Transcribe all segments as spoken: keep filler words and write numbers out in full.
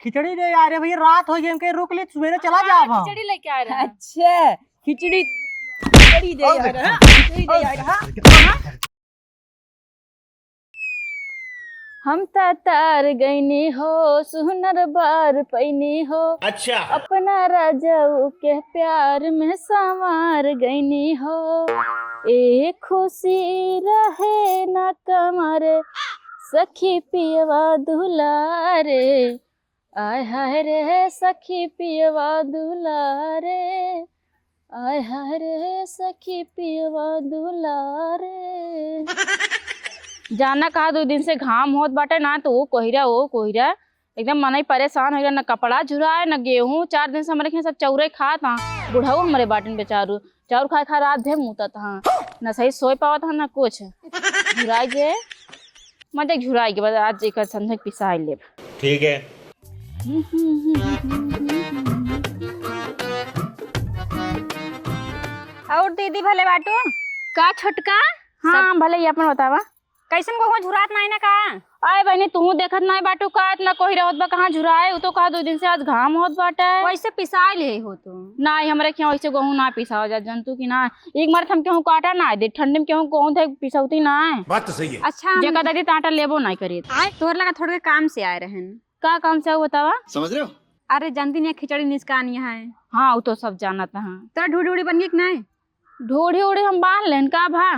खिचड़ी दे आ रहे भैया, रात हो गई, हमके रोक ले, सुबेरे चला जाब हम। खिचड़ी लेके आ रहे हैं। अच्छा, खिचड़ी, खिचड़ी दे आ रहे हैं, खिचड़ी दे आ रहे हैं। हम त तार गइनी हो, सुनर बार पैनी हो। अच्छा। अपना राजाऊ के प्यार में संवार गइनी हो। ए खुशी रहे न कमर, सखी पियवा दुलारे। आय हाय रे सखी पियवा दुलारे, आय हाय रे सखी पियवा दुलारे। जाना कहा दो दिन से घाम होत बाटे ना, तो वो कोहिरा, वो कोहिरा, एकदम मनई परेशान हो गया, न कपड़ा झुराए, न गेहूं। चार दिन से हमरे खेत सब चौरे खात हाँ, बुढ़ऊ हमरे बाटिन बेचारू। चाउर खाए खा रात भर मुतत हाँ, न सही सोए पावत हाँ, न कुछ। झुराई जे, मैं देख झुराई के बाद आज एकर संझक पिसाई लेब। ठीक है। और दीदी भले बाटू? का छोटका? हाँ, सब भले ही अपन बतावा। कैसन गोहुआ झुरात नाही ना का? आए बहिनी, तू देखत नाही बाटू का इतना कोहिरा होत बा, कहाँ झुराए? उ तो कहा दो दिन से आज घाम होत बाटे। वैसे पिसाई ले हो तू। नाही, हमरे खियाँ वैसे गोहूँ ना पिसावा जात, जनतू की ना। एक मारे हम केहू काटा ना दे, ठंडी में केहू गोहूँ धे पिसौती ना। बात तो सही है। अच्छा, हम जेका दादी त आटा लेबो ना करी। तोहर लगा थोड़े काम से आए रहन। का काम से आऊ बतावा? समझ रहे हो? अरे जनती नहीं, खिचड़ी निचकानी है। हाँ, उ तो सब जानत हाँ। तोरा ढूढ़ी उड़ी बन गई कि नहीं? ढोढ़ी ओढ़ी हम बांध लेन का भा?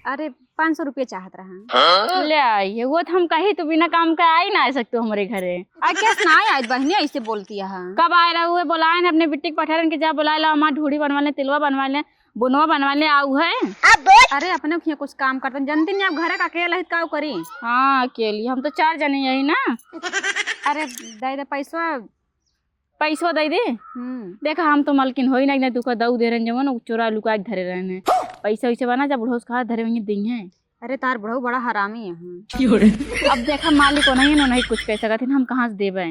अरे, पाँच सौ रुपया चाहत रहा। ले आई है, वो तो हम कही, तू बिना काम का आई ना आ सकते हमरे घरे। आ, कैसे ना आए बहिनी, ऐसे बोलती है? कब आए रहा हुए, बोलाए ना अपने बिट्टी के पठारन के, जा बोलाए ला, हमार ढोढ़ी बनवा ले, तिलवा बनवा ले, बुनवा बनवा ले, आऊ है। अरे, अपने खिया कुछ काम करतन, जनती नहीं, अब घरे का अकेला है, का करी? हाँ, अकेली, हम तो चार जने यही ना। अरे, दे दे पैसा। पैसवा दे दे। हम्म। देखा, हम तो मलकिन होई ना, एकदम तुका दऊ दे रहन, जवन उ चोरा लुका के धरे रहन है। पैसा वैसे बना, जब बुढ़ौस कहा धरे वहीं दी हैं। अरे, तार बुढ़ऊ बड़ा हरामी है। अब देखा, मालिक हो नहीं, नहीं कुछ कह सकत, हम कहाँ से देबे?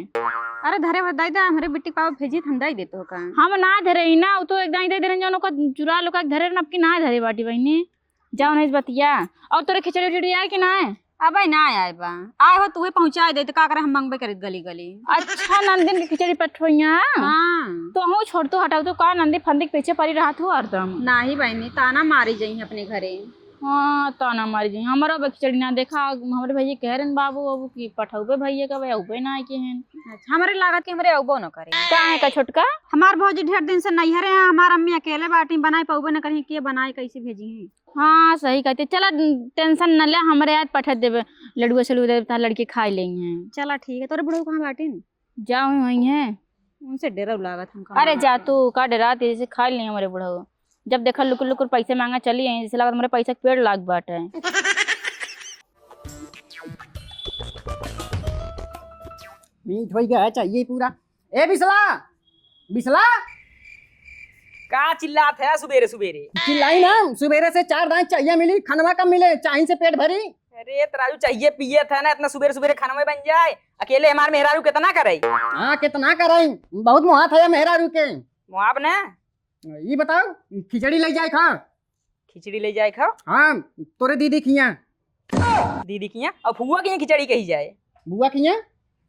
अरे, धरे हुए दे दे, हमरे बिट्टी के पापा भेजी, हम दे देते हो का? हम ना धरे ही ना, उ तो एकदम दे दे रहन, जवन ओका चुरा लुका के धरे रहन, अब की ना धरे बाटी बहिनी। जाओ नहीं बतिया। और तोरे खिचड़ी उचड़ी आए कि ना आए? अबे ना आए बा। आए हो तू ही पहुँचाए दे, तो का करे, हम मंगबे करित गली गली। अच्छा, नंदिन के खिचड़ी पठोइया? हाँ। तो हूँ छोड़, तू हटाओ, तो का नंदी फंदी के पीछे पड़ी रहत हो हरदम? नाही बहिनी, ताना मारी जइहीं अपने घरे। हाँ, ताना मारी जइहीं। हमारा बे खिचड़ी ना देखा, हमरे भैया कह रहे बाबू, बाबू की पठौबे भैया का, बे अउबे ना आए के हैं। अच्छा, हमरे लागत कि हमरे अउबो न करे। का है का छोटका? हमार भौजी ढेर दिन से नैहरे हैं, हमार अम्मी अकेले बाटी, बनाए पउबे न करी, के बनाए कैसे भेजी हैं? हाँ, सही कहते। चला, tension न ले, हमरे आज पठा देबे, लडुआ सडुआ देबे, तार लड़के खाए लेंगे। चला, ठीक है। तोरे बुढ़ऊ कहाँ बाटिन? जाओ, वहीं है। उनसे डरौ लागत हमका। अरे जा तू, का डरा, तेरे से खा लेंगे हमारे बुढ़ऊ। जब देखा लुकुर लुकुर पैसे मांगा चली आई, जैसे लागत हमारे पैसा के पेड़ लाग बाटे। मीठ होई गया है, चाहिए पूरा। ए बिसला, बिसला। का चिल्लात है सुबेरे सुबेरे? चिल्लाई ना, सुबेरे से चार दाई चाहिए मिली, खनवा कम मिले, चाही से पेट भरी। अरे त राजू, चाहिए पिए था ना, इतना सुबेरे सुबेरे खनवे बन जाए? अकेले हमार मेहरारू कितना करे? हाँ, कितना करे, बहुत मुहात है मेहरारू के। मुहाब ना? ई बताओ, खिचड़ी ले जाए खा। खिचड़ी ले जाए खाओ। हाँ, तोरे दीदी किया। दीदी किया? अब फुआ किया खिचड़ी कही जाए? बुआ किया?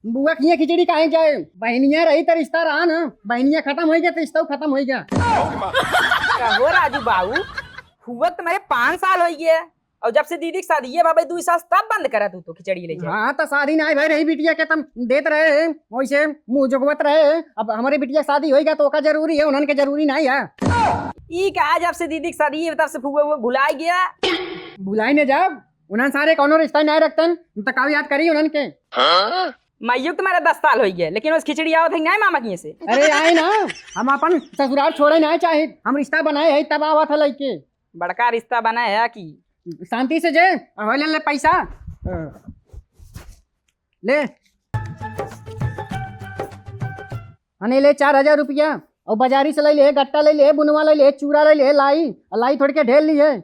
बुआ किया खिचड़ी काहे जाए? बहनिया रही त रिश्ता रहा ना, बहनिया खत्म होई गया त रिश्ता खत्म होई गया। कहो राजू बाबू, फुआ तुम्हारे पाँच साल होई गया, और जब से दीदी की शादी है बाबा, दू साल तब बंद करा तू तो खिचड़ी ले जाए। हाँ, तो शादी ना भाई रही बिटिया के तम देत रहे, वैसे मुंह जोगवत रहे। अब हमारे बिटिया की शादी होई गया तो ओका जरूरी है, उन्हन के जरूरी नहीं है। ई का, जब से दीदी की शादी है तब से फुआ वो भुलाई गया। भुलाई ने जाब, उन्हन सारे कौनो रिश्ता नहीं रखतन, तो का याद करी उन्हन के। माइयो तुम्हारा दस साल हो गया, लेकिन उस खिचड़ी आवत है नहीं मामा किए से। अरे आए ना, हम अपन ससुराल छोड़े नहीं चाहे, हम रिश्ता बनाए है तब आवत है लइके। बड़का रिश्ता बनाए है कि? शांति से जे, और ले ले पैसा, ले। अने ले चार हजार रुपया, और बाजारी से ले ले, गट्टा ले ले, बुनवा ले ले, चूरा ले ले, लाई, और लाई थोड़ के ढेर ली है।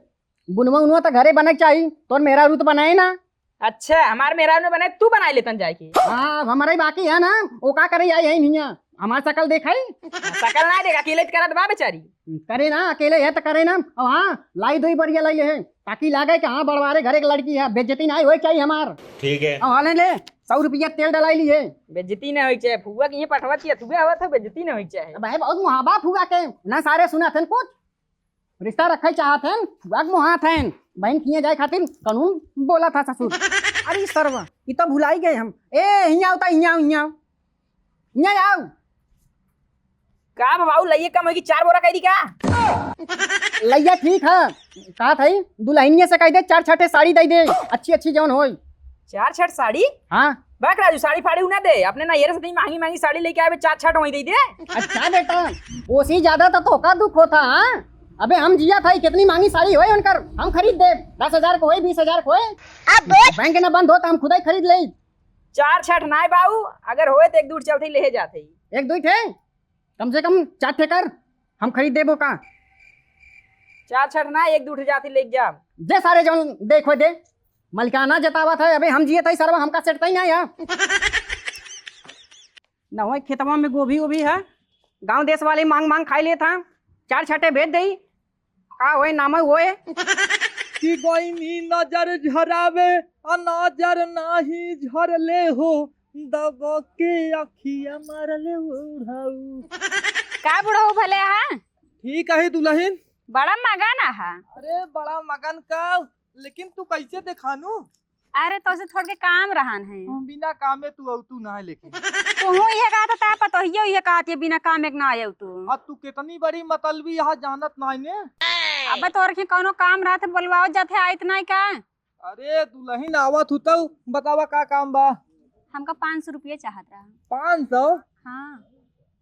बुनवा उनवा तो घरे बने के चाही, तोर मेहरारू तो बनाए ना। अच्छा, हमार मेहरारू ने बनाए, तू बनाए लेतन जाए के। हाँ, अब हमारा ही बाकी है ना, वो का करे आई है हियाँ। हमार सकल देखाई? सकल ना देखा, अकेले त करत बा बेचारी। करे ना, अकेले है त करे ना। अब हाँ, लाई दुई बरिया लाई ले है, ताकि लागे कि हाँ, बड़वारे घर एक लड़की है, बेइज्जती ना होई चाहिए हमार। ठीक है। अब हाँ, ले ले, सौ रुपया तेल डलाई ली है। बेइज्जती ना होई चाहिए, फुआ की ये पठवा चाहिए, फुआ आवत है, बेइज्जती ना होई चाहिए। अब है बहुत मुहाबा फुआ के, ना सारे सुना थन कुछ। रिश्ता रखे चाहत हन, फुआ के मुहात हन, बहन किए जाए खातिर कानून बोला था ससुर। अरे सरवा, ई तो भुलाई गए हम। ए, हियाँ आओ ता, हियाँ आओ, हियाँ आओ। हियाँ आओ। का बा बाऊ, लइये कम होई कि चार बोरा कह दी का? लइया ठीक है, कहा था दुल्हनिया से कह दे चार छठे साड़ी दे दे, अच्छी अच्छी जौन होई। चार छठ साड़ी? हाँ। बक राजू, साड़ी फाड़ी उ ना दे, अपने ना ये से इतनी महंगी महंगी साड़ी लेके आवे, चार छठ वहीं दे दे। अच्छा बेटा, ओसी ज्यादा तो तोका दुख होता, हाँ? अबे हम जिया था, कितनी महंगी साड़ी होए उनकर, हम खरीद दे, दस हजार को होए, बीस हजार को होए। अब बैंक ना बंद हो तो हम खुदा ही खरीद ले। चार छठ नाय बाऊ, अगर होए तो एक दूठ चलते ले जाते ही। एक दूठ है, कम से कम चार ठे कर, हम खरीद देबो का? चार छठ ना, एक दूठ जाती लेके जा। दे सारे जौन देखो दे, मलिकाना जतावत है, अबे हम जियत है सरवा, हमका सेटतई ना या। न होए खेतवा में गोभी ओभी है, गाँव देश वाले मांग मांग खाई लेत हैं, चार छठे भेज देई। का होए नाम होए? कि गईनी नजर झरावे, आ नजर नाही झरले हो, दबा के अखिया मारले ओढ़ाऊ। का बुढ़ऊ भले हा? ठीक है दुल्हन। बड़ा मगन हा। अरे बड़ा मगन का, लेकिन तू कैसे देखानू? अरे तोसे थोड़ के काम रहन है। हम बिना कामे तू अउतू ना है लेकिन। तू हूँ ये कहा था, पतोहियो ये कहा थी बिना काम एक ना आयउ तू। अब तू कितनी बड़ी मतलबी यहाँ जानत ना ने। अब तोर के कौनो काम रहत है, बोलवाओ जाते आइत नहीं का? अरे दुल्हन आवत हु तउ बतावा का काम बा? हमका पाँच सौ रुपया चाहत रहा। पाँच सौ? हाँ।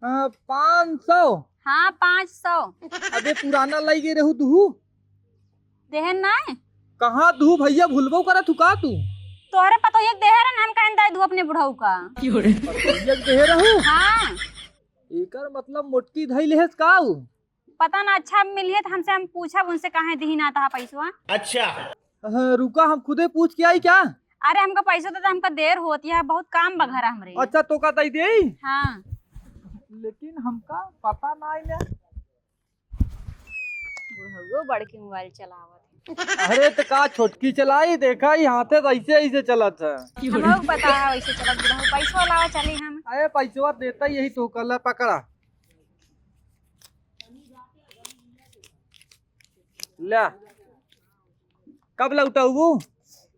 हाँ, पाँच सौ? हाँ, पाँच सौ। अबे पुराना लाई गए रहू दुहू? देहन ना? कहाँ दुहू भैया, भूलबो करत हु का तू? तोहरे पतोहिया के देहे रहन, हम कहन दे दू अपने बुढ़ऊ का। पतोहिया के देहे रहू? हाँ। एकर मतलब मोटकी धई लेहस का उ? पता ना, अच्छा मिलिए तो हमसे, हम पूछब उनसे, काहे दिही ना तहा पैसवा। अच्छा। हाँ, रुका, हम खुदे पूछ के आई क्या? अरे हमका पैसा दे, हमका देर होती है, बहुत काम बा घर हमरे। अच्छा, तो का दई देई? हाँ। लेकिन हमका पता ना है ना। बुढ़ऊ बड़की मोबाइल चलावत है। अरे तो का छोटकी चलाई, देखा ही हाथे से ऐसे ऐसे चलत है। हमहू पता है वैसे चलत बुढ़ऊ, पैसा लावा चली हम। अरे पैसवा देता यही तो कल पकड़ा। ले, कब लौटउबू?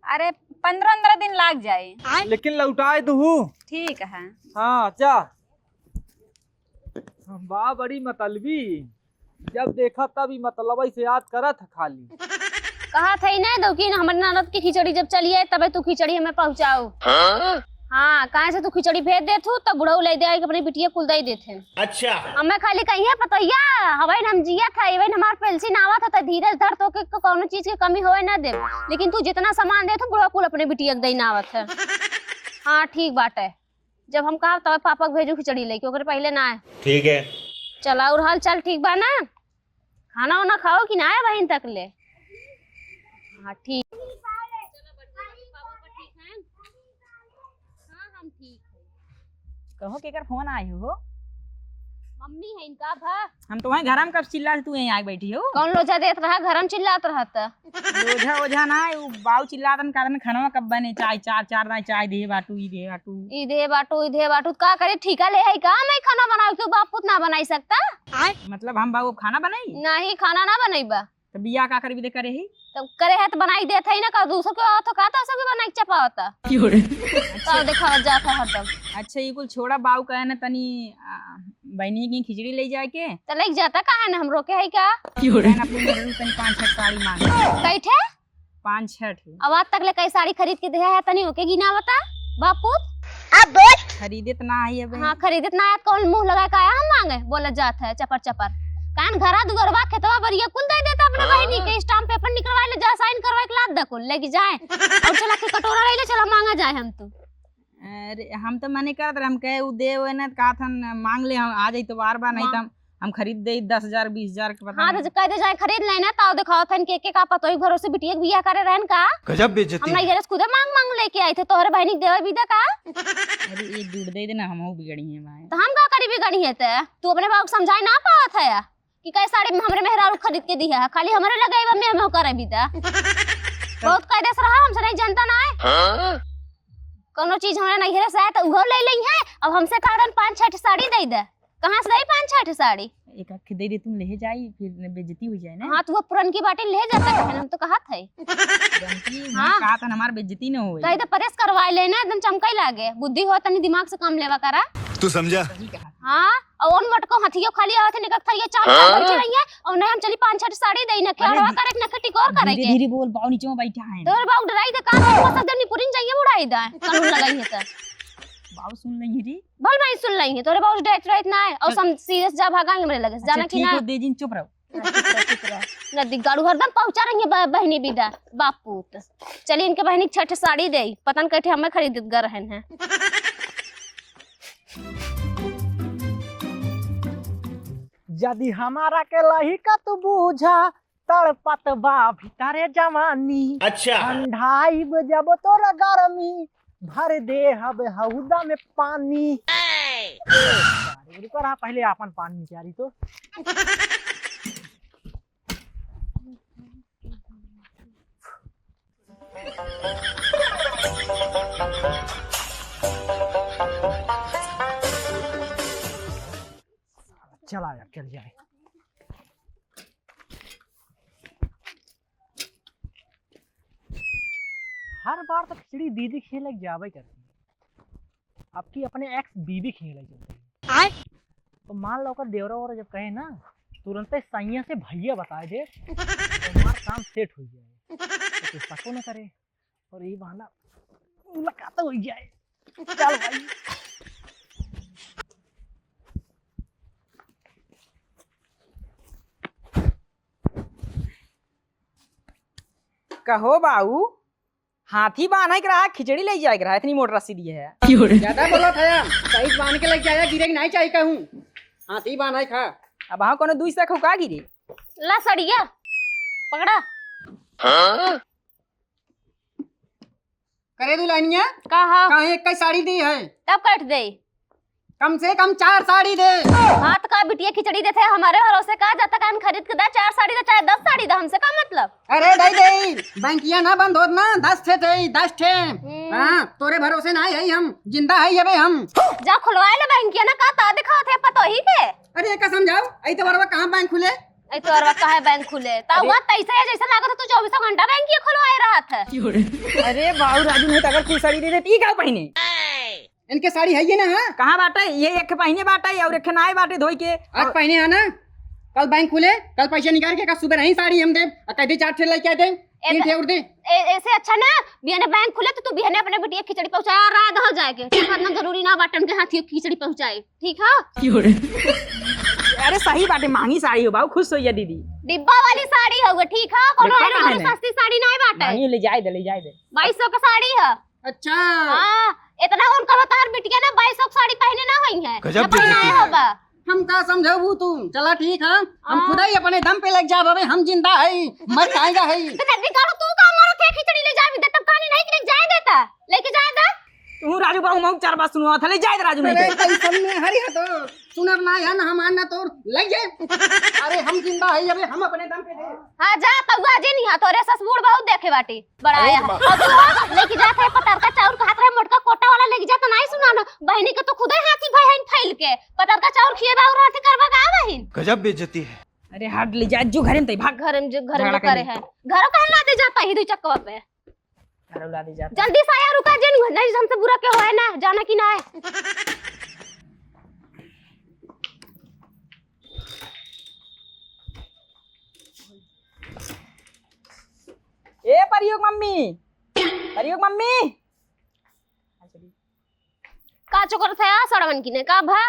अरे, पन्द्रह पन्द्रह दिन लाग जाए। लेकिन लौटाए दुहू। ठीक है। हाँ, जा। बा बड़ी मतलबी, जब देखा तब ई मतलबा से याद करत है खाली। कहा था ही नहीं दो कि हमरे ननद की खिचड़ी जब चली आए तबे तू खिचड़ी हमें पहुँचाऊ। हाँ? हाँ, काहे से तू खिचड़ी भेज देत हूँ, तब बुढ़ऊ ले दे आई के अपनी बिटिया कुल दे देत है। अच्छा। हमें खाली कहिए पतोहिया, हवाई हम जिया था, इवन हमार पेंशन आवत है, तो धीरज धर, तो के को-, कौनो चीज के कमी होए ना दे। लेकिन तू जितना सामान देत हो, बुढ़वा कुल अपने बिटिया के देना आवत है। हाँ, ठीक बाटे। जब हम कहा तब पापा के भेजू खिचड़ी लेके, ओकरे पहले ना आए। ठीक है। चला, और हाल चाल ठीक बा ना? खाना वाना खाओ कि ना है बहिन तक ले? हाँ, ठीक। हाँ, हम ठीक है। कहो, केकर फोन आए हो? मम्मी है इनका भा। हम तो वहीं घर में कब चिल्ला से तू यहीं आके बैठी हो। कौन लोझा देत रहा, घर में चिल्लात रहत? लोझा ओझा ना, उ बाऊ चिल्लात रहन, कारण खाना कब बने, चाय, चार, चार दाई चाय दे बाटू, ई दे बाटू। ई दे बाटू, ई दे बाटू, का करे, ठीका ले है का? मैं खाना बनाऊ, क्यों बाप पुत ना बनाई सकता? मतलब हम बाबू खाना बनाई? नहीं, खाना ना बनइबा। तो बियाह का करबी दे करे ही? तब करे है तो बनाई देत है ना, का दूसर के आवत हो का, तो सबके बनाई के चपावता। क्यों रे? तो देखावत जात है हरदम। अच्छा, ये कुल छोड़ा, बाऊ कहे ना तनी, आ, बहनी की खिचड़ी ले जाए के। तो लेके जाता, काहे ना, हम रोके है का? क्यों रे? कहना अपनी मेहरारू तनी पाँच छठ साड़ी मांगे। कई ठे? पाँच छठ। अब आज तक ले कई साड़ी खरीद के दिया है, तनी ओके गिनावता, बापूत। अब बोल। खरीदे त ना आई अबे। हाँ, खरीदे त ना आया, कौन मुंह लगा के आया हम मांगे, बोलत जात है चपर चपर। कान घरा दुअरवा खेतवा बरिया कुल दे देता अपने हाँ। बहिनी के, स्टाम्प पेपर निकलवा ले, जा साइन करवा के लाद दे कुल, लेके जाए। और चला के कटोरा ले ले, चला मांगा जाए हम तू। अरे, हम तो मने करत रहे, हम कहे उ देवे ना, त कहत हन मांग ले, हम आ जाई तो बार बार, नहीं मांग। तो हम हम खरीद देई दस हजार, बीस हजार के, पता हाँ, नहीं। तो कह दे जाए खरीद लेना, ताऊ देखावत हन के, के का पतोही भरोसे बिटिया के बियाह करे रहन का? गजब बेइज्जती हम है। नहीं जरस खुदे मांग मांग लेके आई थे, तोहरे बहनी के देवे बिदा का? अरे, एक दूध दे देना, हम बिगड़ी हैं भाई। तो हम का करी, गणी है ते, तू अपने बाबू को समझाए ना पावत है कि कई साड़ी हमरे मेहरारू खरीद के दी है, खाली हमरे लगे बा में में करे बीता। बहुत कह देस रहा, हमसे नहीं जनता ना है। हाँ? कौनो चीज हमरे नैहरे से आए तो उहो ले लेई है। अब हमसे कह देन पाँच छह ठे साड़ी दे दे, कहाँ से दे पाँच छह ठे साड़ी? एक आध ठे दे दे, तुम ले जाई, फिर न बेइज्जती हो जाए ना। हाँ, तो वो पुरनकी बाटे ले जाता कहे ना, हम तो कहत है। जानती, हाँ। कहा था हमार बेइज्जती न होए। कही तो प्रेस करवाए लेना, एकदम चमकई लागे। बुद्धि हो तनी दिमाग से काम लेवा करा। तू समझा? सही कहा। हाँ, और उन मटको हथियो खाली आवत है, निकल थरिया चाप हाँ? चाप बैठे रही है, और नहीं हम चली पाँच छह साड़ी दे ना, अरे खेलवा दे-, करे ना, टिकोर करे धीरे के। धीरे बोल, बाऊ नीचे में बैठा है। तोरे बाऊ डराई दे का, हम सब जन निपुरिन जाइए, उड़ाई दे, कानून लगाई है तो। बाऊ सुन लेंगे रे। भल भाई सुन लेंगे, तोरे बाऊ डराई ना है, और चल। सम सीरियस जा भागा हमरे लगे, अच्छा, जाना कि ठीक ना? हो, दे जिन, चुप रहो। हाँ, चुप रह, चुप रह। नदी गाड़ू हरदम पहुंचा रही है ब-, बहनी बिदा, बाप पूत। चलिए इनके बहनी के छठ साड़ी दे, पता न कटे हमें खरीद गर रहन है। यदि हमारा के लहिका तू बूझा, तड़पत बा भीतरे जवानी। अच्छा। ठंडाइब जब तोर गरमी, भर देहब हौदा में पानी। ए! रुको रहा, पहले आपन पानी निचारी तो। चला यार, चल जाए। हर बार तो खिचड़ी दीदी खिए लग जावे करती, अब की अपने एक्स बीबी खिए लग जाती। आय? तो मान लो ओकर देवरा वोरा जब कहे ना, तुरंते सैया से भैया बताए दे, तो हमार काम सेट हो जाए, तो कोई शको न करे। और ये बहाना मुलाकात हो जाए। चल भाई। कहो बाऊ, हाथी बान्हे के रहा, खिचड़ी ले जाए के रहा, इतनी मोट रस्सी दिए है। क्यों रे? ज्यादा बोलत है, सही बांध के लेके आया, गिरे के नहीं चाहिए कहूँ। हाथी बान्हे खा। अब हाँ कोनो दुई सौ का गिरे। ला सड़िया, पकड़ा। हाँ? करे दुल्हनिया, का हो? काहे एक ही साड़ी दी है? तब कट दे। कम से कम चार साड़ी दे। हाथ का बिटिया खिचड़ी देते, हमारे भरोसे का जाता कान खरीद के दा, चार साड़ी दा, चाहे दस साड़ी दा, हमसे का मतलब? अरे दे दे, बैंकिया ना बंद होत ना, दस ठे दे, दस ठे। हम्म। हाँ, तोरे भरोसे ना है हम, जिंदा है अबे हम। जा खुलवाए ले बैंकिया ना, का ता दिखावत है पतोही के? अरे एका समझाओ, ऐ तो बरवा कहाँ बैंक खुले? ऐ तो बरवा कहाँ बैंक खुले? ता अरे हुआ तैसे है जैसे लागत है तू चौबीसों घंटा बैंकिया खुलवाए रहत है। अरे बाबू राजू नहीं तो अगर कोई साड़ी दे दे, ठीक है पहने। इनके साड़ी है ये ना, हाँ? कहाँ बाटे? ये एक पहिने बाटे और एक नाई बाटे धोई के। आज पहिने है ना, कल बैंक खुले, कल पैसा निकाल के कल सुबह नहीं साड़ी हम दे, और कह दे चार ठे लेके आते, तीन ठे और दे। ए-, ऐसे अच्छा ना, बिहाने बैंक खुले तो तू बिहाने अपने बिटिया खिचड़ी पहुँचा, रात हो जाएके। ठीक है, इतना जरूरी ना बाटे उनके हाथ ये खिचड़ी पहुँचाए, ठीक है? अरे सही बाटे, महंगी साड़ी हो बाबू, खुश होइया दीदी। डिब्बा वाली साड़ी हउवे, ठीक है? कोनो डिब्बा ऐसे कहाँ कोनो है? सस्ती साड़ी ना बाटे। महंगी ले जाए दे, ले जाए दे। बाईस सौ का साड़ी है। अच्छा। हाँ, इतना उनका बतार बिटिया ना बाईस सौ की साड़ी पहने ना होई है। गजब ना पहने बेइज्जती। है होबा। हम का समझाबू तू? चला ठीक है, हम हाँ। खुद ही अपने दम पे लग जाब, अबे हम जिंदा है, मर काहेगा है। तो नदी करो तू का मरत है, खिचड़ी ले जाबी दे, तब कहानी नहीं कि ले जाए देता, लेके जाए दे। तू राजू बाबू मऊ चार बात सुनवा था, ले जाए दे राजू नहीं अरे तो। कैसन में हरी है तो सुनब ना है ना हमार ना तोर, ले जाए। अरे हम जिंदा है, अबे हम अपने दम पे दे। हाँ जा, तउआ जे नहीं है, तोरे ससुर बहुत देखे बाटी। बड़ा अरे आया। माँ। और तू लेके जात है पतरका चाउर, कहत रहे मोटका कोटा वाला लेके जात, नहीं सुना ना। बहिनी के तो खुदे हाथी भय हइन फैल के। पतरका चाउर खिएबा और हाथी करबा का बहिन? गजब बेइज्जती है। अरे हट ले जा, जो घरे में तई भाग। घरे में जो, घरे में झगड़ा जो करे कर ले। है। घरों कहाँ लादे जाता ही दू चक्कवा पे? घरों लादे जाता। जल्दी से आया, रुका जे नहीं, नहीं हमसे बुरा क्या होए ना, जाना कि ना है। ए परियोग मम्मी, परियोग मम्मी। का चोकर था सड़वन की ने का भा?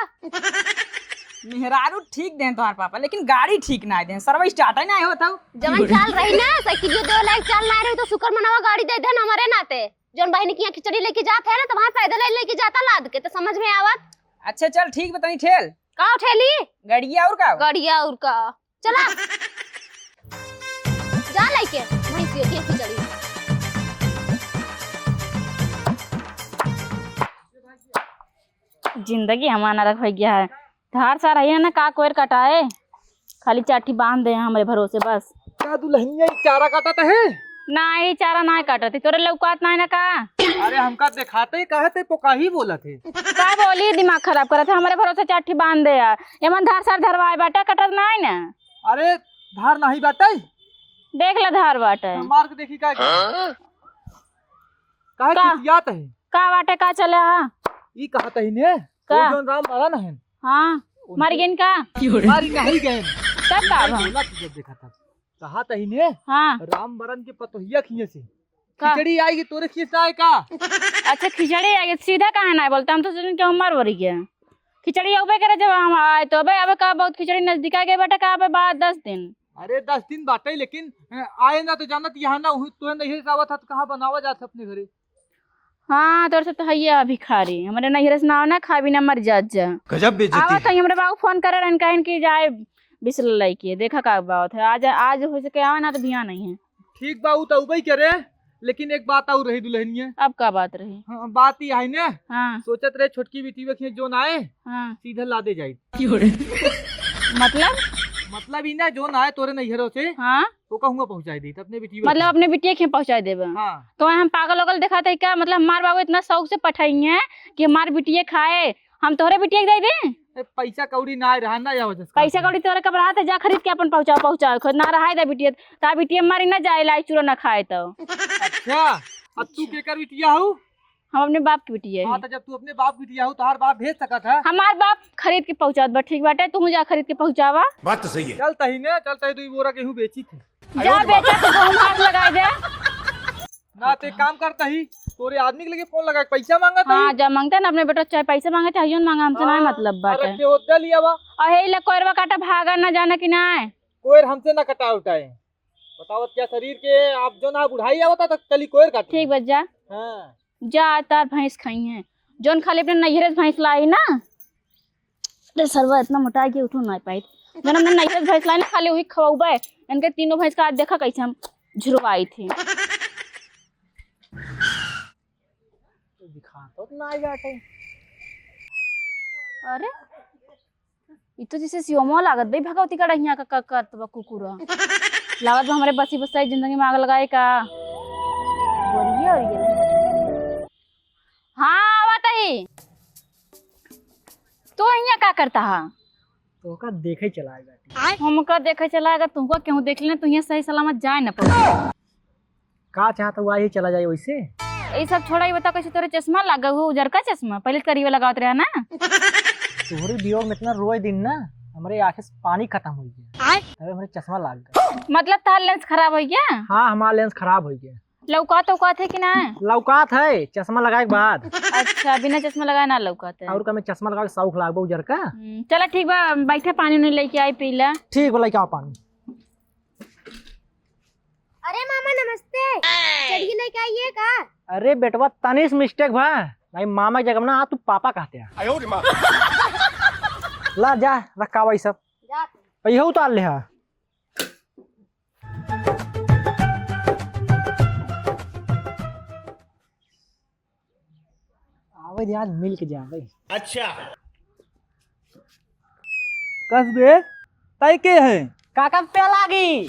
मेहरारू ठीक दें तोहार पापा, लेकिन गाड़ी ठीक ना दें, सरवा स्टार्ट ही ना होत हौ। जवन चाल रही ना, साइकिल जो दो लाख चाल ना रही तो शुक्र मनावा गाड़ी दे देन हमारे नाते। जौन बहिनी की यहाँ खिचड़ी लेके जात है ना, तो वहाँ पैदल ही लेके जाता लाद के, तो समझ में आवत। अच्छा चल ठीक बा, तनी ठेल। का ठेली? गड़िया और का? गड़िया और का? चला। जा लइके भैंसियों की खिचड़ी। जिंदगी हमार नरक होइ गया है। धार सार है ना, का कोयर कटाए, खाली चार ठी बांध दे हमरे भरोसे बस। का दुल्हनिया, ई चारा काटत है? नाही, चारा नाही काटत है, तोरे लौकात नाही ना का? अरे हमका देखाते ही कहे ते पोकाही बोलत है। का बोली, दिमाग खराब करत है, हमरे भरोसे चार ठी बांध दे यार। एमन धार सार धरवाए बाटे, कटत नाही ना। अरे धार नाही बाटे, देख ले धार बाटे। मार के देखी का, का? काहे का? खिसियात है? का बाटे, का चले हा? ई कहत ही ने, का? वो जौन राम भरन है। हाँ, उनके मर गइन का? मारी नहीं गए। तब का अरे भा? बोला तुझे देखा था। कहत ही ने, हाँ। राम भरन के पतोहिया खिए से। का? खिचड़ी आएगी तोरे खिए से आए का? अच्छा, खिचड़ी आएगी, सीधा काहे ना बोलते? हम तो सोचन कि हम मर वरी गया। खिचड़ी अबे करे जब हम आए तो अबे, अबे का बहुत खिचड़ी नजदीक आ गए बेटा, का अबे बाद दस दिन। अरे दस दिन बाटे, लेकिन, अ, आए ना तो जानत यहाँ ना हुई, तो नहीं आवत था तो कहाँ बनावा जात है अपने घरे? हाँ, तोर से तो हइया भिखारी, हमरे नैहरे से ना, ना खाबी ना मर जात जा। गजब बेइज्जती आवत है। है, हमरे बाबू फोन करे रहन, कहन कि जाए बिसला लइके, देखा का बात है। आज, आज हो सके आवे ना तो बिहान नहीं है। ठीक बा, उ तो उबई करे, लेकिन एक बात और रही दुल्हनिया। अब का बात रही? हाँ, बात ई है ना, हाँ। सोचत रहे छोटकी बिटिया के जोन आए, हाँ। सीधा लादे जाई। मतलब? मतलब ई ना, जोन आए तोरे नैहरों से, हाँ। ओका हुआं पहुँचाई दी, अपने बिटिया मतलब के। अपने बिटिया के पहुँचाई देबे? हाँ। तो हम पागल ओगल देखात है का? मतलब हमार बाबू इतना शौक से पठाई है कि हमार बिटिया खाए, हम तोहरे बिटिया के दे दे? ए, पैसा कौड़ी ना रहा ना, या वजह से पैसा कौड़ी तोरे कब रहा था? जा खरीद के अपन पहुँचाओ, पहुँचाओ, खुद ना रहा है बिटिया, ता बिटिया मारी ना जाए, लाई चूरा ना खाए तो। अच्छा, अब तू केकर बिटिया हऊ? हम अपने बाप के बिटिया हाँ, है। तो जब तू अपने बाप के बिटिया हऊ, तोहार बाप भेज सकत है। हमार बाप खरीद के पहुँचावत बा, ठीक बाटे, तू जा खरीद के पहुँचावा। बात तो सही है। चल तही ने, चल तही दुई बोरा गेहूँ बेची थे। जा बेटा, तू हम हाथ लगाई दे। ना, ते काम करता ही, तोरे आदमी के लगे फोन लगा के पैसा मांगत हाँ, ही। जा मांगता ना अपने बेटा, चाहे पैसा मांगे, चाहे जोन मांगे, हमसे ना हाँ, मतलब बाटे। अरे के होत लिया बा। और हे ले कोयरवा काटा भागा ना जाना कि ना। कोयर हमसे ना कटा उठाए। बतावत क्या शरीर के, आप जो ना बुढ़ाई आवता तो चली कोयर काटे। ठीक बा, जा। हाँ। जा, तार भैंस खाई हैं। जोन खाली अपने नैहरे से भैंस लाई ना। अरे सरवा इतना मोटा है कि उठो ना पाई। जोन अपने नैहरे से भैंस लाई ना, खाली वही खवाउबे। इनके तीनों भैंस का आज देखा कैसे हम झुरवाई थे। दिखा तो ना आई बाटे। अरे, ई तो जैसे सियोमो लागत बे, भगवती का हियाँ का, का करत बा कुकुरा। लागत बा हमरे बसी बसाई जिंदगी में आग लगाए का। बोलिए और ये। हाँ, आवत ही। तू हियाँ का करता हा? तोका देखे चला आए बाटी। हमका देखे चला आएगा, तुमको क्यों देख लेना, तू हियाँ सही सलामत जाए ना पाओ। का चाहत हुआ, यही चला जाए वैसे? ये सब छोड़ा, ये बता कैसे तोरे चश्मा लगा हुआ, उजर का चश्मा, पहले करीबा लगावत रहा ना। तोहरे वियोग में इतना रोए दिन ना, हमरे आँखें से पानी खत्म हो गया। आय? अबे हमरे चश्मा लाग गया। मतलब तार लेंस खराब हो गया? हाँ, हमारा लेंस खराब हो गया। लौकात औकात है कि ना? लौकात है, चश्मा लगाए के बाद। अच्छा, बिना चश्मा लगाए ना लौकात है। और का में चश्मा लगाए के शौक लाग बा उजर का। हम्म, चला ठीक बा, बैठा पानी उनी लेके आई पी ला। ठीक बा, लेके आओ पानी। अरे मामा नमस्ते, चढ़ी लेके आइए का? अरे बेटवा, तनिस मिस्टेक भा, नहीं मामा के जगह ना, आ तू पापा कहते हैं। आयो रे माँ। ला जा, रखावा ई सब। जा। यहू उतार ले हा। आवे दे, आज मिल के जावे। अच्छा। कस बे, ताई के है? काका पे लागी।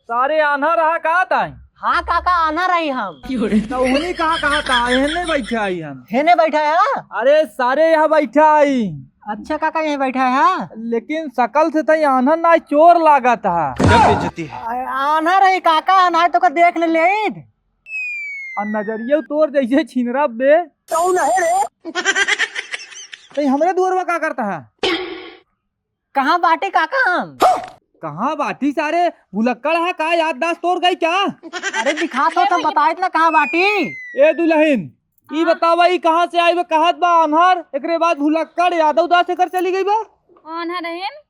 सारे आन्हा रहा का ताई? हाँ काका, आन्हा रही हम। तो उन्हीं कहाँ, कहाँ था? हेने बैठा आई हम। हेने बैठा है? अरे सारे यहाँ बैठा आई। अच्छा काका, यहीं बैठा है? लेकिन शकल से ताई आन्हा ना, चोर लागत है। गजब बेइज्जती है। आ-, आन्हा रही काका, ना तो का देख न लेत। आ नजरिया तोर जैसे छिनरा बे। कौन है रे? तई हमरे दुआरवा का करता है? कहाँ बाटे काका हम? कहाँ बाटी सारे? भुलक्कड़ है का? याददाश्त तोर गई क्या? अरे दिखा तो, ये तो भैया। बताइत ना कहाँ बाटी। ए दुल्हन, ई हाँ। बतावा, ई कहाँ से आई बा? कहत बा अनहर, एकरे बाद भुलक्कड़ यादव दास एकर चली गई बा। अनहर हन?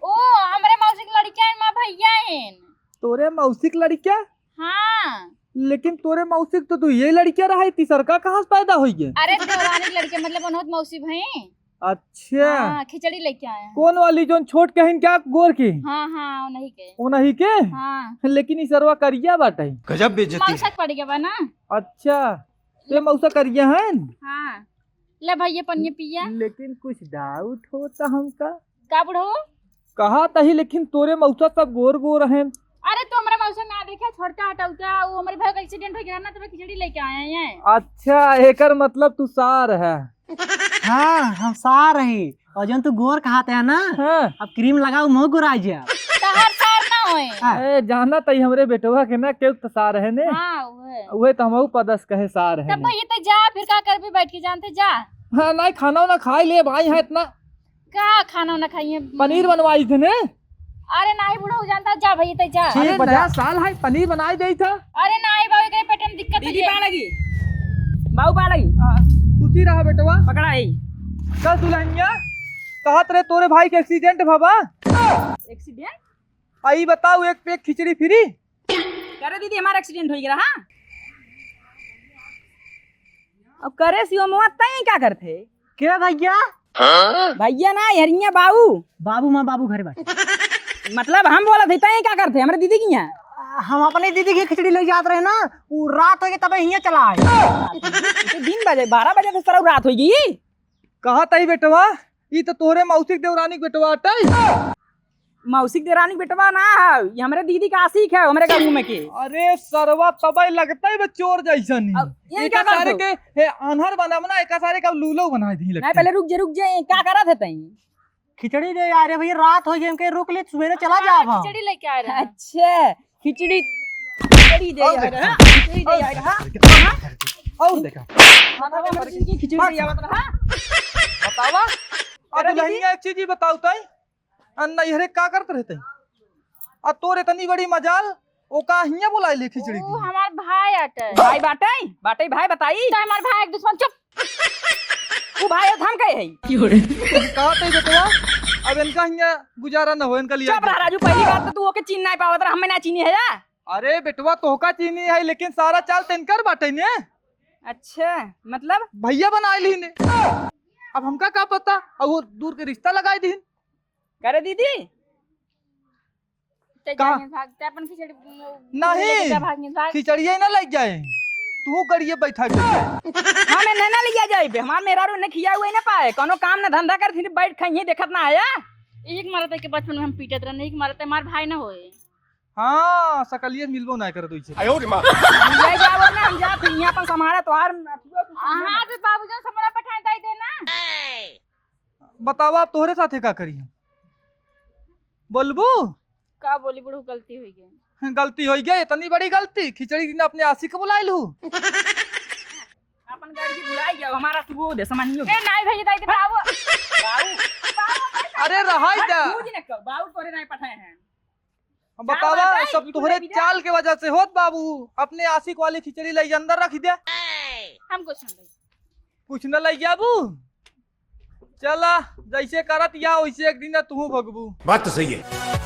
ओ, हमरे मौसी के लड़किया हन, माँ भैया हन। तोरे मौसी के लड़किया? हाँ। लेकिन तोरे मौसी के तो दुइये लड़किया रहा, तीसरका कहाँ से पैदा होई गे? अरे देवरानी के लड़किया, मतलब अनहर मौसी भई। अच्छा। हाँ, खिचड़ी लेके आए हैं। कौन वाली, जोन छोट के हन क्या, गोर की? हाँ, हाँ, उन्हीं के। उन्हीं के? हाँ। लेकिन ई सरवा करिया बाटे। गजब बेइज्जती। मौसा के पड़ गया बा ना। अच्छा, ये मौसा करिया हन? हाँ। ले भइया, पनिया पिया। लेकिन कुछ doubt होता हमका। का बुढ़ऊ? कहा तही, लेकिन तोरे मौसा सब गोर गोर हैं। अरे, तू हमरे मौसा ना देखे, छोटका हटौता, वो हमरे भाई का accident हो गया ना, तो मैं खिचड़ी लेके आया है। अच्छा, एकर मतलब तू सार है। हाँ, हम सार ही। और जौन तू गोर कहात है ना, हाँ। अब cream लगाओ, मुँह गोराइ जाए। तहार सार ना होए। हाँ। ए, जाना तई हमरे बेटवा के ना, केहू त सार है ने। हाँ, उहे। उहे त हमहू पदस कहे सार है तब ने। भइया, त जा, फिर का करबे बैठ के, जानते जा। हाँ, नहीं, खाना वाना खाई ले भाई, हाँ, इतना। का खाना वाना खाइए? पनीर बनवाई थे ने। अरे नाही बुढ़ऊ, जानता, जा भइया, त जा। अरे, ठीक बा, जा। नया साल है, पनीर बनाई देई था। अरे नाही बाबू, एकरे पेट में दिक्कत दीदी है। बाड़गी, बाबू बाड़गी। आ, खुशी रहा बेटवा। पकड़ा है। कल दुल्हनिया कहत रहे तोरे भाई के accident भवा। Accident? आई बताओ, एक पैक खिचड़ी free। करे दीदी, हमारा accident हो गया, हाँ? अब करे शिवमवा, तैं का करते? के भइया? भइया ना, हरिया बाबू। बाबू माँ, बाबू घरे बाटे। मतलब हम बोलत हई, तैं का करते हमरे दीदी की यहाँ? हम अपने दीदी की खिचड़ी ले जात रहे ना, उ रात हो गई तबे हियाँ चला आए। इतने दिन बजे, बारह बजे तो सरऊ रात हो गई। कहा तई बेटवा, ई तो तोहरे मौसी के देवरानी के बेटवा अटई। मौसी के देवरानी के बेटवा ना है, ये हमरे दीदी का आशिक है, हमरे गाँव में के। अरे सरवा तबे लगता है बे चोर जैसन ही। अब ये एका का सारे करत हो? के, हे, आन्हर बनावना, एका सारे का लूलो बनाई दी नहीं, लगता है। पहले रुक जे, रुक जे, का करत है तई? खिचड़ी दे आ रहे भइया, रात हो गई, हमके रोक ले, सवेरे चला हाँ, जाब हम। खिचड़ी लेके आ रहे हैं। अच्छा, खिचड़ी, खिचड़ी दे और आ रहा, देखा। खिचड़ी दे आ रहा। और देखा। माता का मर्जी की खिचड़ी दे आवत रहा। बतावा। अरे अब दीदी। दुल्हनिया एक चीज ही बताओ तई। आ नैहरे का करत रहते? आ तोर इतनी बड़ी मजाल, ओका हियाँ बुलाए ले खिचड़ी ओ, की। हमार भाई आटे। भाई बाटे? बाटे भाई बताई। तो हमार भाई एक दुश्मन, चुप। तू भाई हो, हम कहे है। कहा तई बेटवा, अब इनका हियाँ गुजारा न हो, इनका लिया चुप रहा जाए। राजू, पहली बात तो तू ओके चीन नहीं पावत रहा, हमें ना चीनी है या? अरे बेटवा, तोहका चीनी है, लेकिन सारा चाल तिनकर बाटे ने। अच्छा, मतलब? भइया बनाए ली ने। अब हमका का पता, अब वो दूर के रिश्ता लगाए दीन। करे दीदी? ते का? जाने भाग, ते अपन खिचड़ी, नहीं, लेके जा, भाग, भाग। खिचड़िया ही ना लग जाए, तू गड़िए बैठा के जाए। हाँ, मैं ना लिया जाए बे, हमार मेहरारू ने खिया हुआ ही ना पाए, कोनो काम ना धंधा कर, फिर बैठ खाइए, देखत ना आया। एक मारत है के बचपन में हम पीटत रहने, एक मारत है, हमार भाई ना होए। हाँ, सकलिए मिलबो ना करत ओइसे। आयो रे माँ। हम जाए जाओ ना, हम जा, फिर यहाँ पर हमारा त्योहार। हाँ, तो बाबू जन समरा पठाए दाई दे ना। बतावा, अब तोहरे साथे का करी हम? बोलबू? का बोली बुढ़ऊ, गलती हो गई। गलती हो गई, इतनी बड़ी गलती? खिचड़ी दिन अपने आशिक को बुलाए लू। अपन गाड़ी की बुलाई जाओ, हमारा सुबोध है, समझ लो। ए, नहीं भैया, दाई दे, बाबू। बाबू। अरे, रहाई दा। बाबू जी ने कहो, बाबू तोरे नहीं पठाए हैं। हम बतावा, बताई, सब तोहरे चाल के वजह से होत बाबू। अपने आशिक वाली खिचड़ी लई अंदर रख दे। हम कुछ नहीं। कुछ न लई जाबू? चला, जैसे करत या वैसे एक दिन तू भगबू। बात तो सही है।